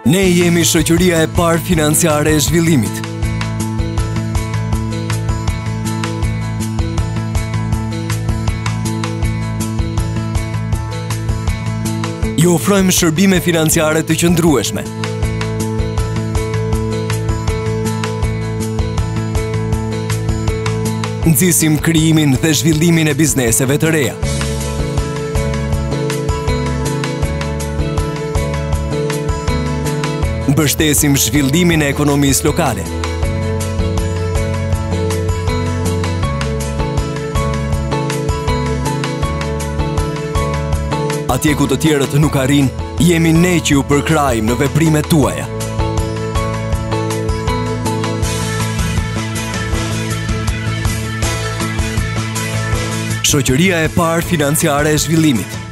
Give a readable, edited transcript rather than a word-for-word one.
Ne jemi shoqëria e parë financiare e zhvillimit. Ju ofrojmë shërbime financiare të qëndrueshme. Nxisim krijimin dhe zhvillimin e bizneseve të reja. Mbështesim zhvillimin e ekonomisë lokale. Atje ku të tjerët nuk arrijnë, jemi ne që ju përkrahim në veprimet tuaja. Shoqëria e parë financiare e zhvillimit.